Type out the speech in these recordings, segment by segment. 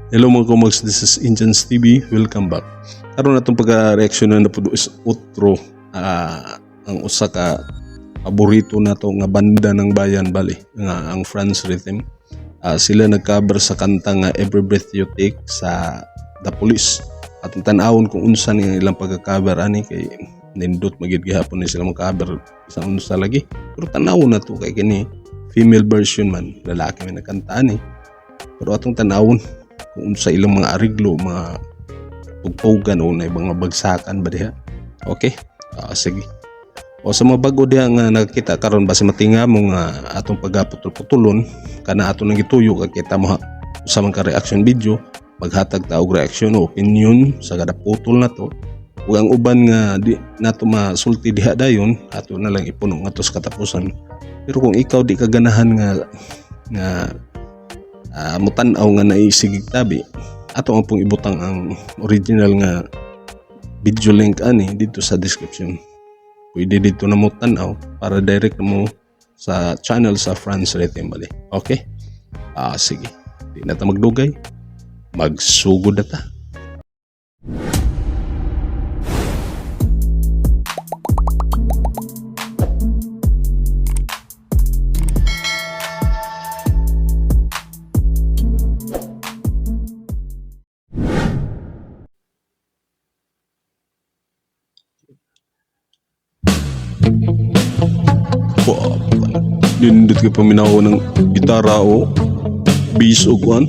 Hello mga kumags, this is Indians TV. Welcome back. Karon atong pagka-reaction na po is otro, ang usa ka paborito nato nga banda ng bayan bali nga ang Franz Rhythm. Sila nag-cover sa kanta nga Every Breath You Take sa The Police. Atong tan-awon kung unsa ni ang ilang pagka-cover ani kay nindot magid gihapon ni sila mo-cover sa unsa lagi. Pero tan-awon na to kay kini female version man, lalaki man nagkanta ani. Pero atong tan-awon kung unsa ilang mga ariglo, mga tugtugan o na ibang mga bagsakan ba diha. Okay? Sige. O sa mga bago diha nga nakakita karon basi matinga mo nga atong pagaputol-putulon kana ato nang gituyo kag kita mo ha, usa man ka reaction video, maghatag ta og reaction o opinion sa kada putol na to. Ug ang uban nga di nato masulti diha dayon, ato na lang ipuno ngadto sa katapusan. Pero kung ikaw di ka ganahan nga nga mutan-aw nga naisigig tabi, ato ang pong ibutang ang original nga video link ani dito sa description. Pwede dito na mo tan-aw para direct na mo sa channel sa Franz Rhythm bali. Okay? Sige. Di na ta magdugay. Magsugod na ta. Wow. Nindot ka paminaw ng gitara o bass o kuan.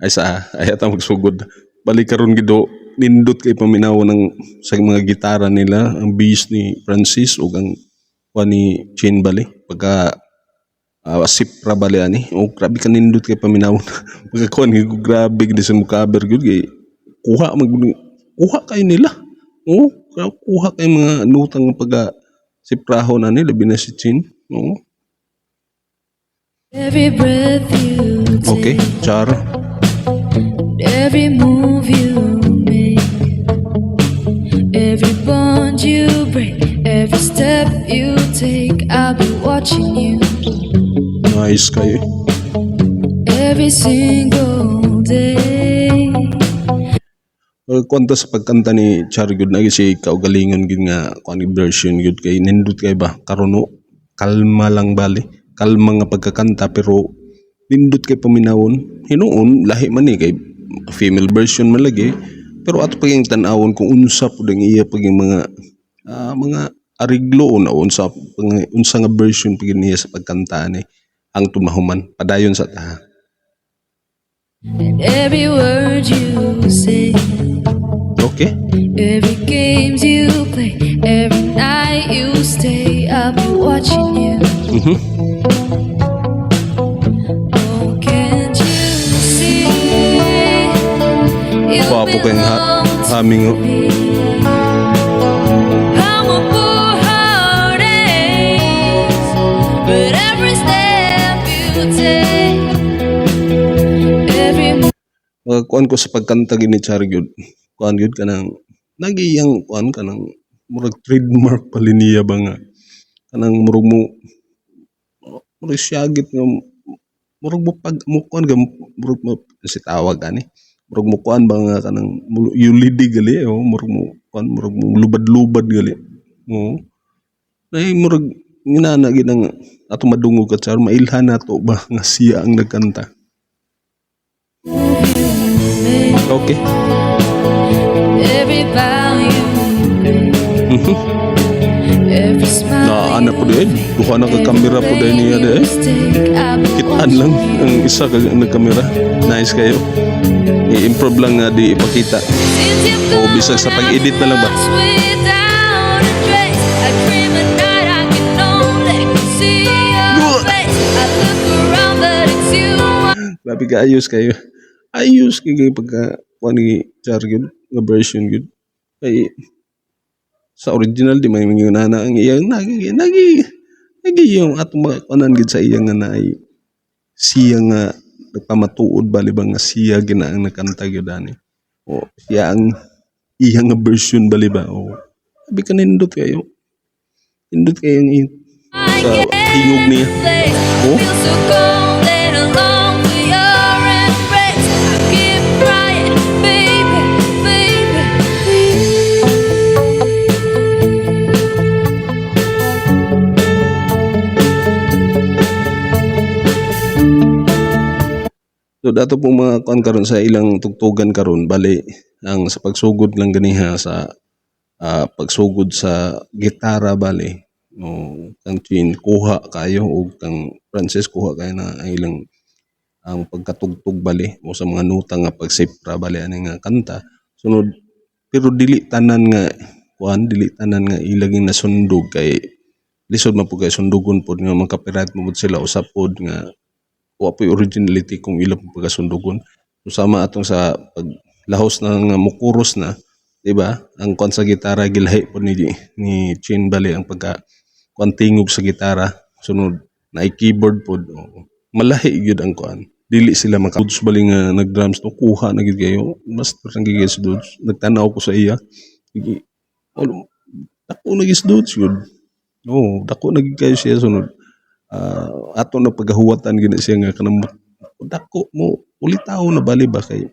Ay sa ay ata magsugod. Balik karon gido nindot kay paminaw ng sa mga gitara nila, ang bass ni Francis ug ang kuan ni Chin bali. Pagka sipra bali ani. O grabe ka nindot kay paminaw. Pagka kuan grabe gid sa cover gyud kay kuha mag kuha kay nila. Oo, kuha kay mga nutang pagka siprahon ani labi na si Chin. Oo. Every breath you Okay, take, char. Every move you make, every bond you break, every step you take, I'll be watching you Nice kayo. Every single day. Kwanta sa pagkanta ni Char gyud na si kaugalingon gyud nga kuan version gyud kay nindot kay ba karon no, kalma lang bali, kalma nga pagkakanta pero nindot kay paminawon. Hinuon lahi man ni kay female version man lagi, pero ato paging tan-awon kung unsa pud ang iya paging mga mga ariglo o na unsa unsa nga version pagin niya sa pagkanta ni ang tumahuman padayon sa taha. And every word you say, Okay. every games you play, every night you stay, I'll be watching you. Oh, can't you see? You Gwapo kayong belong to haming oh. me. How my poor heart aches, but every step you take, every Mga kuan ko sa pagkanta gini Char gyud, kuan gyud kanang nagiyang kuan kanang murag trademark pala niya ba nga kanang murag mo murag siyagit nga murag mo pag mo kuan ga murag mo si tawag ani murag mo kuan ba nga kanang yulidi gali oh, murag mo kuan murag mo lubad-lubad gali, oh. Nay murag nginana gid ang ato madungog ka Char, mailhan nato ba nga siya ang nagkanta. Move you make, Okay. every vow you break, every smile Naa na po you din. Duha na ka kamera po din niya every di. Mistake, I'll be Kitaan lang watching you. ang isa ka nagkamera. Nice kayo. I-improve lang nga di ipakita. Since you've O bisag sa gone, pag-edit na lang ba? I've lost without a trace. I dream at night, I can only see your face. I look around, but it's you Grabe ka ayos kayo. Ayos kay kay pagka kuan ni Char gyud nga version gyud. Kay sa original di man yung nana ang iyang nagi nagi nagi yung atong mga kuanan gyud sa iyang nga naay siya nga nagpamatuod bali ba nga siya gina ang nagkanta gyud ani. O siya ang iya nga version bali ba o sabi ka nindot kayo. Nindot kayo ang I sa get tingog niya. place. Oh. Feel so cold and alone for your embrace. I keep crying, baby, baby, please. So dato pong mga kuan karon sa ilang tugtugan karon, bali ang sa pagsugod lang ganiha sa pagsugod sa gitara bali, no, kang Chin kuha kayo ug kang Francis kuha kayo na ang ilang ang pagkatugtog bali o sa mga nota nga pagsipra bali ani nga kanta sunod. Pero dili tanan nga kuan, dili tanan nga ilaging nasundog kay lisod man pud kay sundugon pod nga maka-copyright mo pud sila, usa pod nga wa po'y originality kung ila pong pagkasundugon. So sama atong sa paglahos na nga mukuros na, di ba? Ang kuan sa gitara gilahi po ni Chin bali ang pagka kuan tingog sa gitara, sunod na keyboard pod, oo. Malahi gyud ang kuan. Dili sila maka Dudes bali nga nag-drums no, kuha na gyud kayo. Mas parang gigil si Dudes. Nagtanaw ko sa iya. Sige, oh, dako na gyud si Dudes gyud. Oo, dako na gyud kayo siya sunod. Ato na paghahuwatan gyud na siya nga kanang dako mo ulitaw na bali ba kay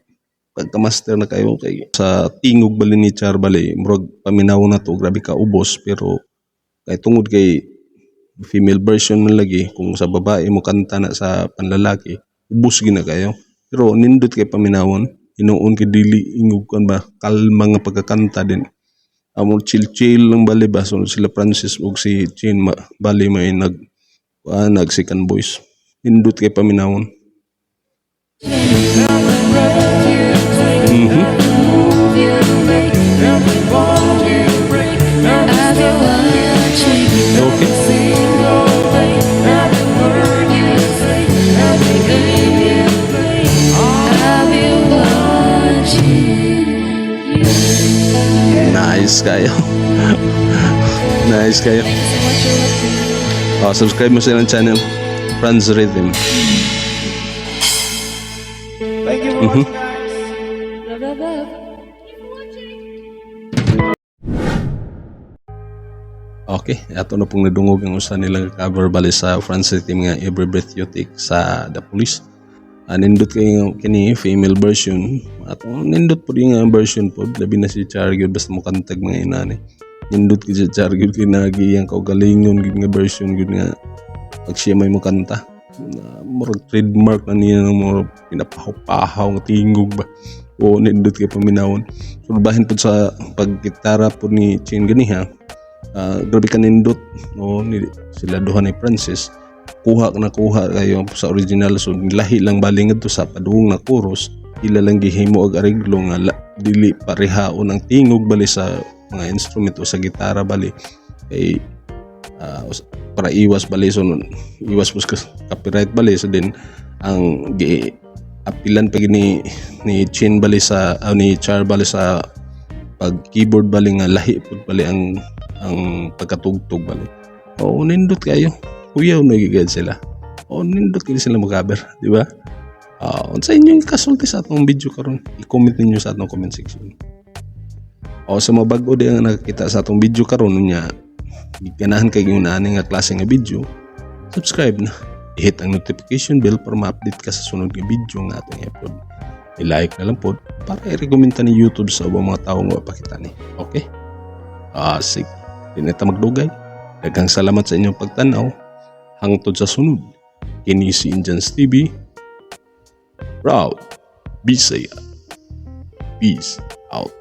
pagka-master na kayo kay sa tingog bali ni Char bali murag paminaw na to, grabe ka ubos. Pero kay tungod kay female version man lagi, kung sa babae mo kanta na sa panlalaki, ubos gina kayo, pero nindot kay paminawon hinuon kay dili ingog kan ba, kalma nga pagkakanta din amo, chill chill lang bali ba. So sila Francis ug si Chin ma, bali may nag nag second voice, nindot kay paminawon. I've been watching every word you say, every game you play. I've been watching you. Nice kayo, nice kayo. Thank you so much for watching. Oh, subscribe mo sa ilang channel, Franz Rhythm. Thank you for watching, guys. Love, love, love. Thank you for watching. Okay, ato na pong nadungog ang usa nilang cover bali sa Franz Rhythm nga "Every Breath You Take" sa The Police. Nindot kay kini female version. Ato nindot po nga version po, labi na si Char gyud, basta mo kantag mga inani. Nindot kay si Char gyud kay nagi ang kaugalingon gyud nga version gyud nga pag siya may mokanta. Na, murag trademark na niya ng murag pinapahaw-pahaw nga tingog ba. O nindot kay paminawon. So bahin po sa paggitara po ni Chin ganiha, grabe ka nindot, no, ni sila duha ni Francis kuha na kuha kayo sa original. So lahi lang bali ngadto sa padung na chorus, ila lang gihimo og areglo nga la, dili parehaon ang tingog bali sa mga instrument o sa gitara bali kay para iwas bali, so iwas po sa copyright bali. So din ang gi apilan pa ni Chin bali sa ni Char bali sa pag keyboard bali nga lahi pud bali ang pagkatugtog bali. Oo, nindot kayo. Kuyaw na gigad sila. Oo, nindot kayo sila mag-cover, di ba? Unsa inyong kasulti sa atong video karon? I-comment ninyo sa atong comment section. O sa mga bag-o di ang nakakita sa atong video karon nya, ganahan kay yung ani nga klase nga video, subscribe na. I-hit ang notification bell para ma-update ka sa sunod nga video nga atong i-upload. I-like na lang po para i-recommend ta ni YouTube sa ubang mga tao nga pakita ni. Okay? Sige. Di na ta magdugay. Daghang salamat sa inyong pagtanaw. Hangtod sa sunod. Kini si Injans TV. Proud. Bisaya. Peace out.